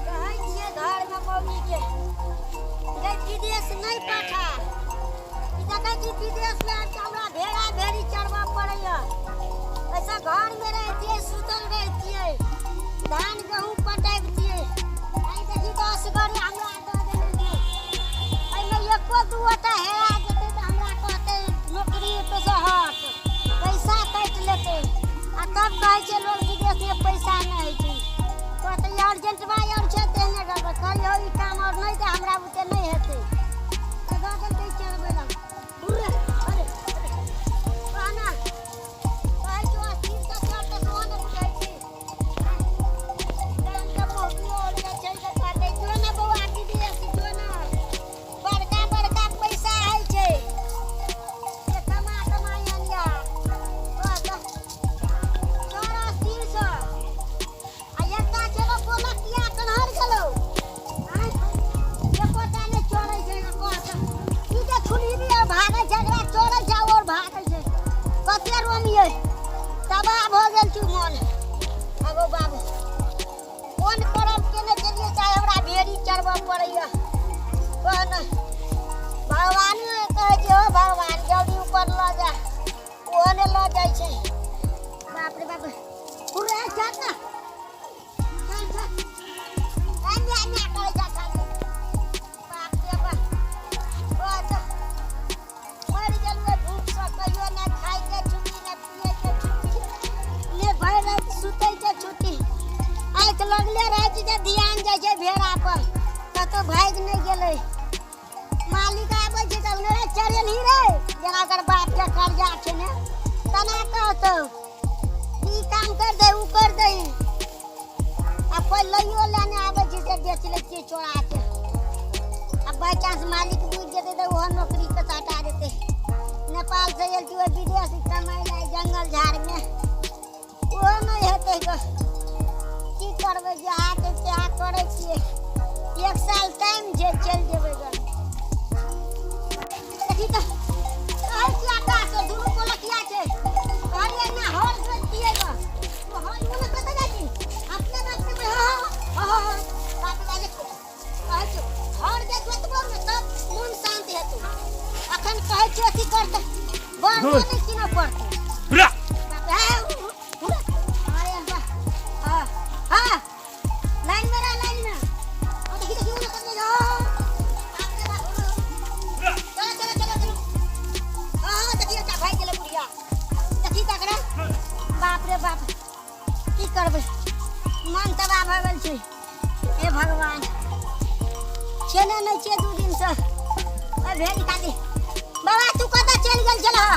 कहै छियै घरमे मौगीके गै विदेश नहि पठा। ई देखै छी विदेशमे आबि कऽ हमरा भेड़ा भेड़ी चरबऽ पड़ैया। एहिसँ घरमे रहितियै, सुतल रहितियै, धान गहूँ पटैबतियै। आइ देखी तऽ असगरे हमरा दऽ देने छै। एहिमे एको दूटा हेरा जेतै तऽ हमरा कहतै नौकरी पे से हट, पैसा काटि लेतै। आ तब कहै छै लोग विदेशमे पैसा नहि होइ छै। कहतै अर्जेंटवा आओर छै तेहने गड़बड़। कहलियै हौ ई काम आओर नहि दे, हमरा बुते नहि हेतै। तऽ दऽ देलकै चढ़बै लए। हुर्रे, अरे अरे, कह ना, कहै छौ अस्थिरसँ चढ़ तऽ सेहो नहि बुझै छी। गामके मौगियो आओर जे छै से कहतै जो ने बौआ विदेश जो ने, बड़का बड़का पैसा होइ छै से कमा कमा आनिया। कह तऽ चढ़ अस्थिरसँ। आ एकटा छलो बोलकिया कन्हर गेलौ, आँय एकोटा नहि चढ़ै छै। कह तऽ ई जे छुलही आओर भागै छै, एकरा चढ़ै छै आओर भागै छै। कते रोमियै, तबाह भऽ गेल छी मन। अगो बाबू, कोन करम केने छलियै चाहे हमरा भेड़ी चढ़बऽ पड़ैया। कह ने, भगवान कहै छै हो भगवान जल्दी ऊपर लऽ जा, ओहो नहि लऽ जाइ छै। बाप रे बाप, पूरा चल ना, चल चल, अन्य अन्य करै जा खाली। बाप रे बाप, कह तऽ मरि गेलहुँ भूखसँ। कहियो नहि खाइके छुट्टी, नहि पियैके छुट्टी, ने भरि राति सुतैके छुट्टी। आँखि लगले रहै छै जे ध्यान जाइ छै भेड़ा पर, कतहु भागि नहि गेलै। मालिक आबै छै तब ने चढ़ेलही रे, जेना ओकर बापके कर्जा छै ने तेना कहतौ। ई काम कर दे, उ कर दे। आ कोइ लैयो लेने आबै छै से बेच लै छियै चोरा के। आ बाई चांस मालिक बुझि जेतै तऽ ओहो नौकरी पे से हटा देतै। नेपाल से आयल छी विदेश कमाइ लए जंगल झाड़मे, ओहो नहि हेतै गऽ। की करबै, जहाँ छै सएह करै छियै। एक साल टाइम छै, चलि जेबै गऽ। देखी तऽ कहै छी आकाश दुनू कोलकिया छै। कहलियै ना हर जोतियै गऽ, तू हर ओ ने कतऽ जाइ छी अपने बाप के। हँ हँ हँ, बाप रे, कहै छियौ हर जे जोतबौ ने तब मन शान्त हेतौ। अखन कहै छियौ अथी करतै, बड़ नहि कीनऽ पड़तै। बाप रे, अरे बा, हाँ हाँ, लाइन में रह, लाइन में। और देखी देखी, वो कतऽ जा। बाप रे बाप, चलो चलो चलो चलो। हाँ हाँ, देखी एकटा भागि गेलै बुढ़िया। देखी तकरा, बाप रे बाप, की करबै, मन तबाह भऽ गेल छै। हे भगवान, खेने नहि छियै 2 दिनसँ। भेड़ी खातिर बाबा तू कतऽ चलि गेल छलह?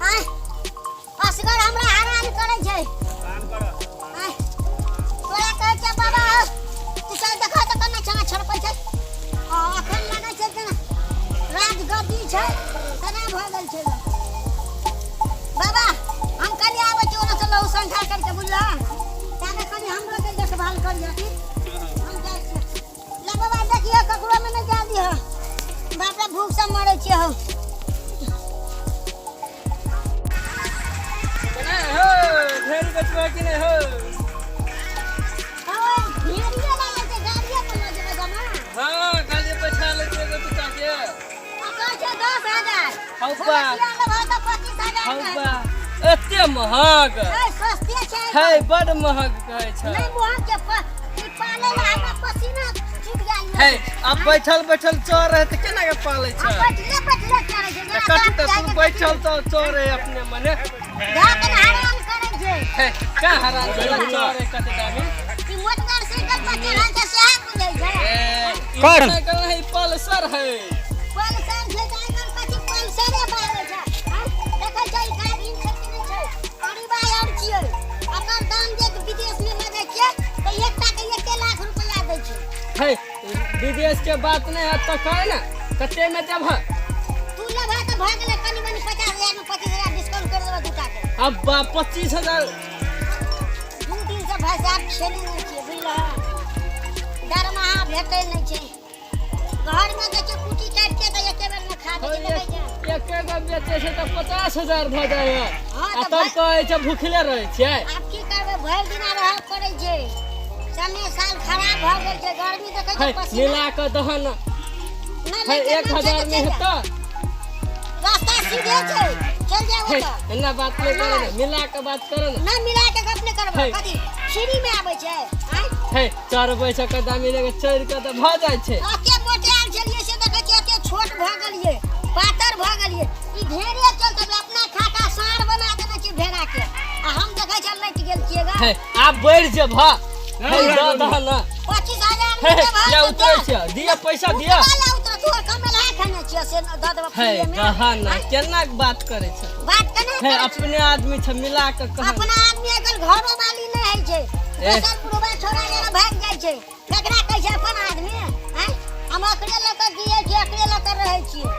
आँय, असगर हमरा हरान करै छै। आँय, तोरा कहै छै बाबा, तू चल। देखा तऽ केना छना छड़पै छै। आ अखन लगै छै जेना राजगद्दी छै तेना भऽ गेल छै। बाबा, हम कनि आबै छी ओना से लहु संखार करके, बुझलह? ताबे कनि हमरो के देखभाल करिह की। हम जाइ छियै। ले बाबा, देखियो ककरो में नहि जा दिह। बाप रे, भूख से मरै छियै हौ। हो, भेड़ी बेचबै कि नहि हो? हौ, भेड़िए लागल छै, गाड़िए पर लऽ जेबै जमा। हाँ, खाली बैठा लेतियै एगो दूटा के। आ कहै छै 10,000। हौ बा। भैंसिया लेबह तऽ 25,000 हौ के। बा, एते महग? है, सस्ते छै। है, बड महग कहै छै। नहि महग छै, ई पालै लए हमरा पसीना छूट गेल। है, आब बैठल बैठल चढ़ है तऽ केना के पालै आ छै? बैठले बैठले चढ़ै छै। तऽ कथी तऽ तू बैठल तऽ चढ़े अपने मने। धऽ के ने हरान करै छै। है, का हरान करै चढ़े कते दामी? ई मोटरसाइकिल पर चढ़ल छै सएह बुझै छै। ए, ई कर। मोटरसाइकिल नहीं, पल्सर है। पल्सर छै तऽ आइ काल्हि कथी पल्सरे बाजै छै? आँय, देखै छै ई गाड़ी छै कि नहि छै? अरीबा आओर छियै। एकर दाम जे विदेश मे लगै छै तऽ एकटा के 1 लाख रुपया दै छै। है, विदेश के बात नहीं है तऽ कहे ने, कते में देबह? तू लेबह तऽ भऽ गेलै, कनि मनि 50,000 मे 25,000 डिस्काउंट करि देबह दूटा के। अब बा, 25,000? 2 दिन से भाई साहब खेने नहि छियै, बुझलह? दरमाहा भेटै नहि छै। घरमे देखियौ, कुटी काटि के तऽ एके बेरमे खा आबै छै देखै छै। एके गो बेचै छै तऽ 50,000 भऽ जाइ है। हँ, आ तऽ तब कहै छै भुखले रहै छियै। आब की करबै, भरि दिना रहऽ पड़ै छै। समय साल खराब भऽ गेल छै, गर्मी देखै है छै, पसीना। मिला कऽ दहन नहि है लैके एक मन छै हजार तऽ मे चलि जा। हेतौ। रास्ता सीधे छै, चलि जाउ है ओतऽ। एना बात नहि करे ने, मिला कऽ बात करे ने। नहि मिला के गप नहि करबै। है। कथी सीढ़ी मे आबै छै? आँय? है चढ़बै छै कदामी लगे, चढ़ि कऽ तऽ भऽ जाइ छै। एते मोटायल छलियै से देखै छियै एते छोट भऽ गेलियै, पातर भऽ गेलियै। ई भेड़े चलते अपना खा खा साँढ़ बना देने छै भेड़ा के, आ हम देखै छियै लटि गेल छियै गा। है आब बढ़ि जेबह। है दऽ दह ने। 25,000 हे मे देबह ले तऽ उतरै दे। छियै, दिअ पैसा दिअ। उतरा ले उतरा, तू आर कमेलहा खेने छियै से दऽ देबह है फ्रीये मे? दह ने, केना बात करै छै? बात केना है करै छी? अपने आदमी छै, मिला कऽ कह। अपना आदमी आजकल घरो वाली नहि होइ छै। ए। दोसर बुढ़बा छोड़ा जरा भागि जाइ छै। ककरा कहै छै अपन आदमी? आँय, हम ओकरे लऽ कऽ जियै छियै, ओकरे लऽ कऽ रहै छियै।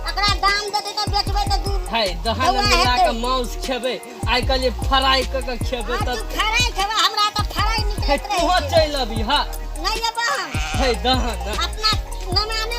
एकरा दाम देतै तऽ बेचबै तऽ दू है दहन बौआ मिला हेतै। कऽ मांस खेबै, आइ काल्हि फ्राई कऽ कऽ खेबै। हँ, तऽ तू फ्राइ खेबै, हमरा तऽ फ्राइ है निकलैत तूहो रहै छै। चलि अबी। हा नहि अयबै हम। है दहन अपना नमाने